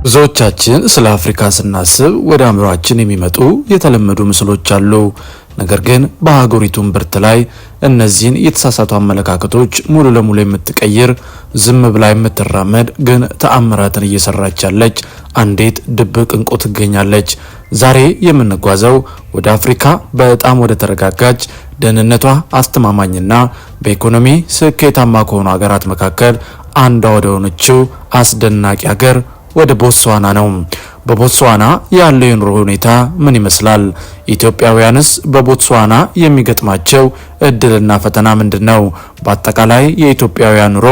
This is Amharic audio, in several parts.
ብዙዎቻችን ስለ አፍሪካ ስናስብ ወደ አእምሯችን የሚመጡ የተለመዱ ምስሎች አሉ። ነገር ግን በአህጉሪቱ እምብርት ላይ እነዚህን የተሳሳቱ አመለካከቶች ሙሉ ለሙሉ የምትቀይር፣ ዝም ብላ የምትራመድ ግን ተአምራትን እየሰራች ያለች አንዲት ድብቅ እንቁ ትገኛለች። ዛሬ የምንጓዘው ወደ አፍሪካ በጣም ወደ ተረጋጋች፣ ደህንነቷ አስተማማኝና በኢኮኖሚ ስኬታማ ከሆኑ ሀገራት መካከል አንዷ ወደ ሆነችው አስደናቂ ሀገር ወደ ቦትስዋና ነው። በቦትስዋና ያለው የኑሮ ሁኔታ ምን ይመስላል? ኢትዮጵያውያንስ በቦትስዋና የሚገጥማቸው እድልና ፈተና ምንድን ነው? በአጠቃላይ የኢትዮጵያውያን ኑሮ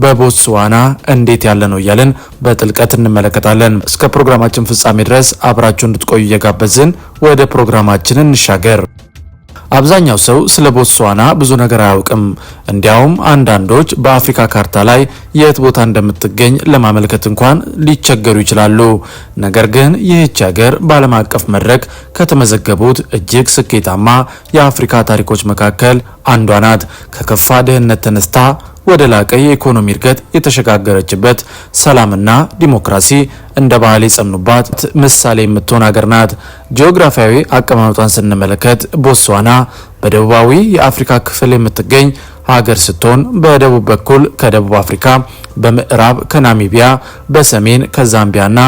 በቦትስዋና እንዴት ያለ ነው እያልን በጥልቀት እንመለከታለን። እስከ ፕሮግራማችን ፍጻሜ ድረስ አብራችሁ እንድትቆዩ እየጋበዝን ወደ ፕሮግራማችን እንሻገር። አብዛኛው ሰው ስለ ቦትስዋና ብዙ ነገር አያውቅም። እንዲያውም አንዳንዶች በአፍሪካ ካርታ ላይ የት ቦታ እንደምትገኝ ለማመልከት እንኳን ሊቸገሩ ይችላሉ። ነገር ግን ይህች ሀገር በዓለም አቀፍ መድረክ ከተመዘገቡት እጅግ ስኬታማ የአፍሪካ ታሪኮች መካከል አንዷ ናት። ከከፋ ድህነት ተነስታ ወደ ላቀ የኢኮኖሚ እድገት የተሸጋገረችበት፣ ሰላምና ዲሞክራሲ እንደ ባህል የጸኑባት ምሳሌ የምትሆን ሀገር ናት። ጂኦግራፊያዊ አቀማመጧን ስንመለከት ቦትስዋና በደቡባዊ የአፍሪካ ክፍል የምትገኝ ሀገር ስትሆን በደቡብ በኩል ከደቡብ አፍሪካ፣ በምዕራብ ከናሚቢያ፣ በሰሜን ከዛምቢያና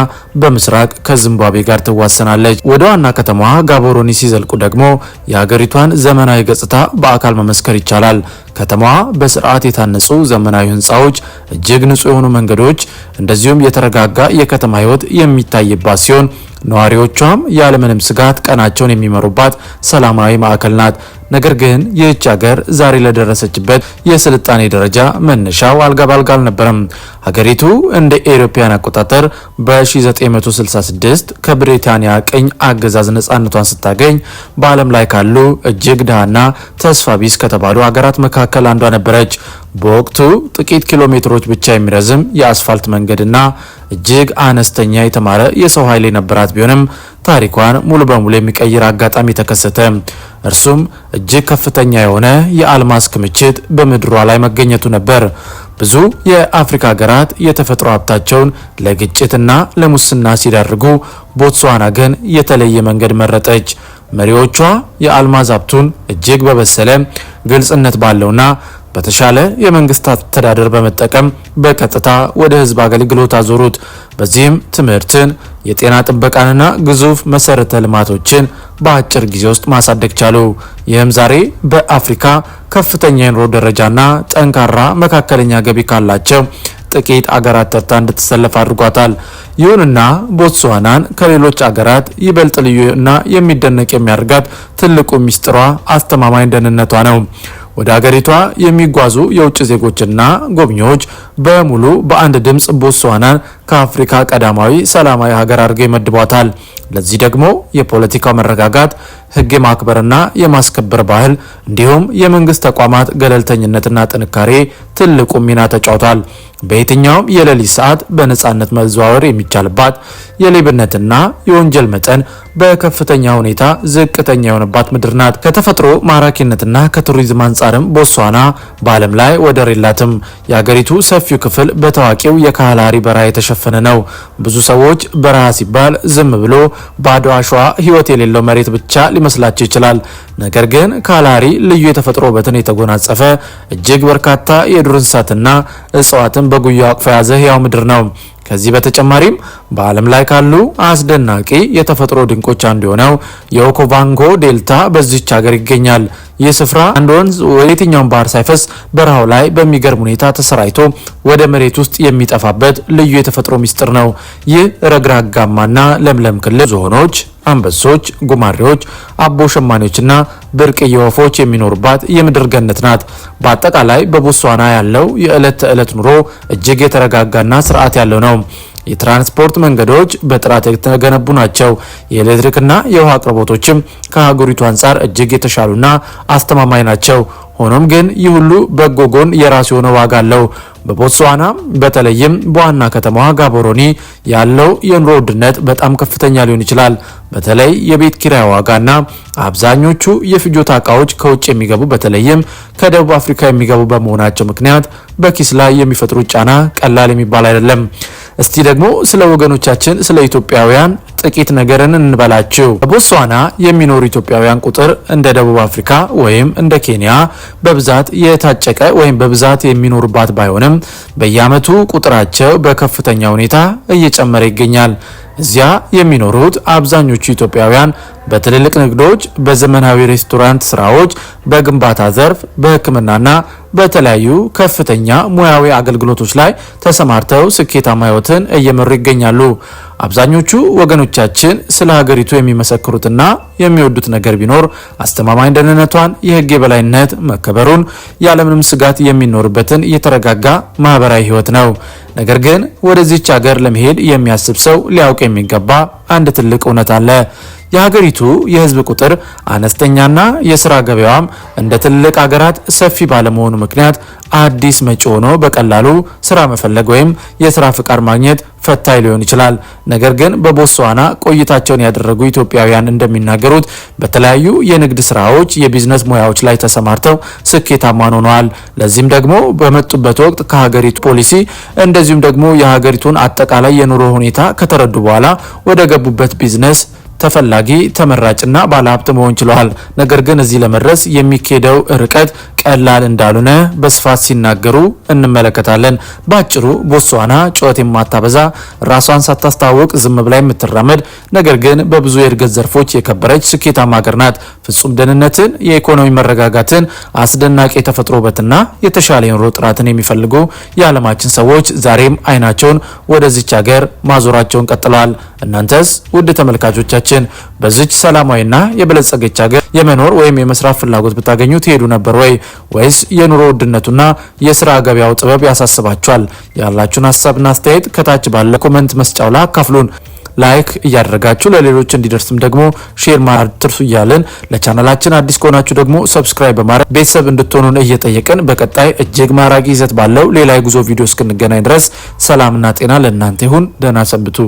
በምስራቅ ከዚምባብዌ ጋር ትዋሰናለች። ወደ ዋና ከተማዋ ጋቦሮኒ ሲዘልቁ ደግሞ የሀገሪቷን ዘመናዊ ገጽታ በአካል መመስከር ይቻላል። ከተማዋ በስርዓት የታነጹ ዘመናዊ ህንፃዎች፣ እጅግ ንጹህ የሆኑ መንገዶች፣ እንደዚሁም የተረጋጋ የከተማ ህይወት የሚታይባት ሲሆን ነዋሪዎቿም ያለምንም ስጋት ቀናቸውን የሚመሩባት ሰላማዊ ማዕከል ናት። ነገር ግን ይህች ሀገር ዛሬ ለደረሰችበት የስልጣኔ ደረጃ መነሻው አልጋ ባልጋ አልነበረም። ሀገሪቱ እንደ ኤሮፓያን አቆጣጠር በ1966 ከብሪታንያ ቅኝ አገዛዝ ነጻነቷን ስታገኝ በዓለም ላይ ካሉ እጅግ ድሃና ተስፋ ቢስ ከተባሉ ሀገራት መካከል አንዷ ነበረች። በወቅቱ ጥቂት ኪሎ ሜትሮች ብቻ የሚረዝም የአስፋልት መንገድና እጅግ አነስተኛ የተማረ የሰው ኃይል የነበራት ቢሆንም ታሪኳን ሙሉ በሙሉ የሚቀይር አጋጣሚ ተከሰተ። እርሱም እጅግ ከፍተኛ የሆነ የአልማዝ ክምችት በምድሯ ላይ መገኘቱ ነበር። ብዙ የአፍሪካ ሀገራት የተፈጥሮ ሀብታቸውን ለግጭትና ለሙስና ሲዳርጉ፣ ቦትስዋና ግን የተለየ መንገድ መረጠች። መሪዎቿ የአልማዝ ሀብቱን እጅግ በበሰለ፣ ግልጽነት ባለውና በተሻለ የመንግስት አስተዳደር በመጠቀም በቀጥታ ወደ ህዝብ አገልግሎት አዞሩት። በዚህም ትምህርትን፣ የጤና ጥበቃንና ግዙፍ መሰረተ ልማቶችን በአጭር ጊዜ ውስጥ ማሳደግ ቻሉ። ይህም ዛሬ በአፍሪካ ከፍተኛ የኑሮ ደረጃና ጠንካራ መካከለኛ ገቢ ካላቸው ጥቂት አገራት ተርታ እንድትሰለፍ አድርጓታል። ይሁንና ቦትስዋናን ከሌሎች አገራት ይበልጥ ልዩና የሚደነቅ የሚያደርጋት ትልቁ ሚስጥሯ አስተማማኝ ደህንነቷ ነው። ወደ አገሪቷ የሚጓዙ የውጭ ዜጎችና ጎብኚዎች በሙሉ በአንድ ድምፅ ቦትስዋናን ከአፍሪካ ቀዳማዊ ሰላማዊ ሀገር አድርገው ይመድቧታል። ለዚህ ደግሞ የፖለቲካው መረጋጋት፣ ሕግ የማክበርና የማስከበር ባህል እንዲሁም የመንግስት ተቋማት ገለልተኝነትና ጥንካሬ ትልቁ ሚና ተጫውቷል። በየትኛውም የሌሊት ሰዓት በነጻነት መዘዋወር የሚቻልባት፣ የሌብነትና የወንጀል መጠን በከፍተኛ ሁኔታ ዝቅተኛ የሆነባት ምድር ናት። ከተፈጥሮ ማራኪነትና ከቱሪዝም አንጻርም ቦትስዋና በዓለም ላይ ወደር የላትም። የአገሪቱ ሰፊው ክፍል በታዋቂው የካላሃሪ በረሃ የተሸፈነ ነው። ብዙ ሰዎች በረሃ ሲባል ዝም ብሎ ባዶ አሸዋ፣ ሕይወት የሌለው መሬት ብቻ ሊመስላቸው ይችላል። ነገር ግን ካላሃሪ ልዩ የተፈጥሮ ውበትን የተጎናጸፈ፣ እጅግ በርካታ የዱር እንስሳትና እጽዋትን በጉያው አቅፎ የያዘ ሕያው ምድር ነው። ከዚህ በተጨማሪም በዓለም ላይ ካሉ አስደናቂ የተፈጥሮ ድንቆች አንዱ የሆነው የኦኮቫንጎ ዴልታ በዚች ሀገር ይገኛል። ይህ ስፍራ አንድ ወንዝ ወደ የትኛውም ባህር ሳይፈስ በረሃው ላይ በሚገርም ሁኔታ ተሰራጭቶ ወደ መሬት ውስጥ የሚጠፋበት ልዩ የተፈጥሮ ሚስጥር ነው። ይህ ረግራጋማና ለምለም ክልል ዝሆኖች፣ አንበሶች፣ ጉማሬዎች፣ አቦ ሸማኔዎችና ብርቅዬ ወፎች የሚኖሩባት የምድር ገነት ናት። በአጠቃላይ በቦትስዋና ያለው የዕለት ተዕለት ኑሮ እጅግ የተረጋጋና ስርዓት ያለው ነው። የትራንስፖርት መንገዶች በጥራት የተገነቡ ናቸው። የኤሌክትሪክና የውሃ አቅርቦቶችም ከሀገሪቱ አንጻር እጅግ የተሻሉና አስተማማኝ ናቸው። ሆኖም ግን ይህ ሁሉ በጎ ጎን የራሱ የሆነ ዋጋ አለው። በቦትስዋና በተለይም በዋና ከተማዋ ጋቦሮኒ ያለው የኑሮ ውድነት በጣም ከፍተኛ ሊሆን ይችላል። በተለይ የቤት ኪራይ ዋጋና አብዛኞቹ የፍጆታ እቃዎች ከውጭ የሚገቡ፣ በተለይም ከደቡብ አፍሪካ የሚገቡ በመሆናቸው ምክንያት በኪስ ላይ የሚፈጥሩት ጫና ቀላል የሚባል አይደለም። እስቲ ደግሞ ስለ ወገኖቻችን ስለ ኢትዮጵያውያን ጥቂት ነገርን እንበላችሁ። በቦትስዋና የሚኖሩ ኢትዮጵያውያን ቁጥር እንደ ደቡብ አፍሪካ ወይም እንደ ኬንያ በብዛት የታጨቀ ወይም በብዛት የሚኖሩባት ባይሆንም በየዓመቱ ቁጥራቸው በከፍተኛ ሁኔታ እየጨመረ ይገኛል። እዚያ የሚኖሩት አብዛኞቹ ኢትዮጵያውያን በትልልቅ ንግዶች፣ በዘመናዊ ሬስቶራንት ስራዎች፣ በግንባታ ዘርፍ፣ በሕክምናና በተለያዩ ከፍተኛ ሙያዊ አገልግሎቶች ላይ ተሰማርተው ስኬታማ ሕይወትን እየመሩ ይገኛሉ። አብዛኞቹ ወገኖቻችን ስለ ሀገሪቱ የሚመሰክሩትና የሚወዱት ነገር ቢኖር አስተማማኝ ደህንነቷን፣ የሕግ የበላይነት መከበሩን፣ ያለምንም ስጋት የሚኖርበትን የተረጋጋ ማህበራዊ ሕይወት ነው። ነገር ግን ወደዚች ሀገር ለመሄድ የሚያስብ ሰው ሊያውቅ የሚገባ አንድ ትልቅ እውነት አለ። የሀገሪቱ የህዝብ ቁጥር አነስተኛና የስራ ገበያዋም እንደ ትልቅ ሀገራት ሰፊ ባለመሆኑ ምክንያት አዲስ መጪ ሆኖ በቀላሉ ስራ መፈለግ ወይም የስራ ፍቃድ ማግኘት ፈታኝ ሊሆን ይችላል። ነገር ግን በቦትስዋና ቆይታቸውን ያደረጉ ኢትዮጵያውያን እንደሚናገሩት በተለያዩ የንግድ ስራዎች፣ የቢዝነስ ሙያዎች ላይ ተሰማርተው ስኬታማ ሆነዋል። ለዚህም ደግሞ በመጡበት ወቅት ከሀገሪቱ ፖሊሲ እንደዚሁም ደግሞ የሀገሪቱን አጠቃላይ የኑሮ ሁኔታ ከተረዱ በኋላ ወደ ገቡበት ቢዝነስ ተፈላጊ፣ ተመራጭና ባለሀብት መሆን ችለዋል። ነገር ግን እዚህ ለመድረስ የሚኬደው ርቀት ቀላል እንዳልሆነ በስፋት ሲናገሩ እንመለከታለን። በአጭሩ ቦትስዋና ጩኸት የማታበዛ፣ ራሷን ሳታስታውቅ ዝም ብላ የምትራመድ፣ ነገር ግን በብዙ የእድገት ዘርፎች የከበረች ስኬታማ ሀገር ናት። ፍጹም ደህንነትን፣ የኢኮኖሚ መረጋጋትን፣ አስደናቂ የተፈጥሮ ውበትና የተሻለ የኑሮ ጥራትን የሚፈልጉ የዓለማችን ሰዎች ዛሬም አይናቸውን ወደዚች ሀገር ማዞራቸውን ቀጥለዋል። እናንተስ ውድ ተመልካቾቻችን በዚች ሰላማዊና የበለጸገች ሀገር የመኖር ወይም የመስራት ፍላጎት ብታገኙ ትሄዱ ነበር ወይ? ወይስ የኑሮ ውድነቱና የስራ ገበያው ጥበብ ያሳስባችኋል? ያላችሁን ሀሳብና አስተያየት ከታች ባለ comment መስጫው ላይ አካፍሉን። Like እያደረጋችሁ ለሌሎች እንዲደርስም ደግሞ share ማድረግ አትርሱ እያልን፣ ለቻናላችን አዲስ ከሆናችሁ ደግሞ subscribe በማድረግ ቤተሰብ እንድትሆኑን እየጠየቅን፣ በቀጣይ እጅግ ማራኪ ይዘት ባለው ሌላ የጉዞ ቪዲዮ እስክንገናኝ ድረስ ሰላምና ጤና ለእናንተ ይሁን። ደህና ሰንብቱ።